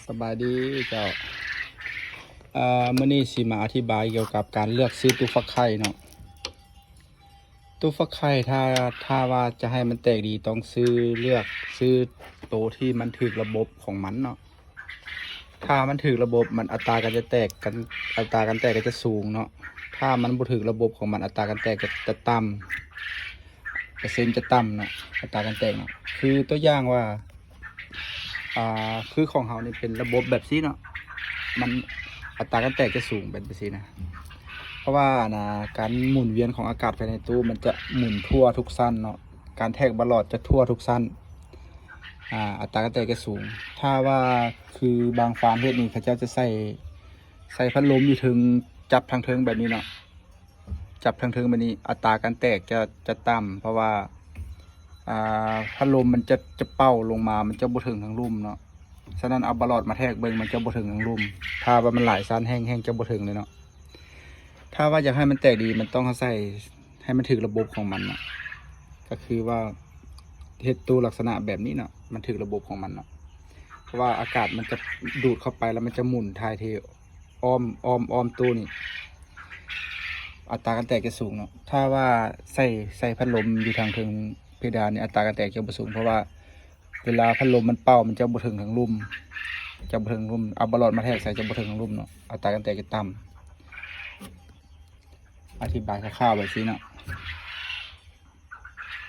ສະບາຍດີເຈົ້າ. ເອີ ມື້ນີ້ຊິມາອະທິບາຍກ່ຽວກັບການເລືອກຊື້ຕູ້ຟັກໄຂ່ເນາະ. ຕູ້ຟັກໄຂ່ ຖ້າ ຖ້າວ່າຈະໃຫ້ມັນແຕກດີ ຕ້ອງຊື້ ເລືອກຊື້ໂຕທີ່ມັນຖືກລະບົບຂອງມັນເນາະ. ຖ້າມັນຖືກລະບົບ ມັນອັດຕາການຈະແຕກກັນ ອັດຕາການແຕກກໍຈະສູງເນາະ. ຖ້າມັນບໍ່ຖືກລະບົບຂອງມັນ ອັດຕາການແຕກຈະ ຈະຕ່ຳ ເປີເຊັນຈະຕ່ຳເນາະ ອັດຕາການແຕກເນາະ. ຄືຕົວຢ່າງວ່າ ອ່າ ຄືຂອງເຮົານີ້ເປັນລະບົບແບບຊີ້ເນາະ ມັນອັດຕາການແຕກຈະສູງແບບຊີ້ນະ ເພາະວ່າ ອັນນ່າ ການໝູນວຽນຂອງອາກາດພາຍໃນຕູ້ມັນຈະໝູນທົ່ວທຸກຊັ້ນເນາະ. ການແທກບາລອດຈະທົ່ວທຸກຊັ້ນ ອ່າ ອັດຕາການແຕກຈະສູງ. ຖ້າວ່າຄືບາງຟາມເຮັດນີ້ ເຂົາເຈົ້າຈະໃສ່ ໃສ່ພັດລົມຢູ່ເທິງ ຈັບທາງເທິງແບບນີ້ເນາະ ຈັບທາງເທິງແບບນີ້ ອັດຕາການແຕກຈະ ຈະຕ່ຳ ເພາະວ່າ ອ່າ ພັດລົມມັນຈະ ຈະເປົ່າລົງມາ ມັນຈະບໍ່ເຖິງທາງລຸ່ມເນາະ. ສະນັ້ນເອົາບາລອດມາແທກເບິ່ງ ມັນຈະບໍ່ເຖິງທາງລຸ່ມ. ຖ້າວ່າມັນຫຼາຍຊັ້ນແຮງ ແຮງຈະບໍ່ເຖິງເລີຍເນາະ. ຖ້າວ່າຢາກໃຫ້ມັນແຕກດີ ມັນຕ້ອງເອົາໃສ່ໃຫ້ມັນຖືກລະບົບຂອງມັນເນາະ ກໍຄືວ່າເຮັດຕູ້ລັກສະນະແບບນີ້ເນາະ ມັນຖືກລະບົບຂອງມັນເນາະ. ເພາະວ່າອາກາດມັນຈະດູດເຂົ້າໄປ ແລ້ວມັນຈະໝູນຖ່າຍເທອ້ອມ ອ້ອມ ອ້ອມຕູ້ນີ້ ອັດຕາການແຕກຈະສູງເນາະ. ຖ້າວ່າໃສ່ ໃສ່ພັດລົມຢູ່ທາງເທິງເພດານນີ້ ອັດຕາການແຕກຈະບໍ່ສູງ ເພາະວ່າເວລາພັດລົມມັນເປົ່າ ມັນຈະບໍ່ເຖິງທາງລຸ່ມ ຈະບໍ່ເຖິງລຸ່ມ. ເອົາບາລອດມາແທກໃສ່ຈະບໍ່ເຖິງທາງລຸ່ມເນາະ ອັດຕາການແຕກຈະຕ່ຳ. ອະທິບາຍຄ່າວໆແບບຊີ້ເນາະ.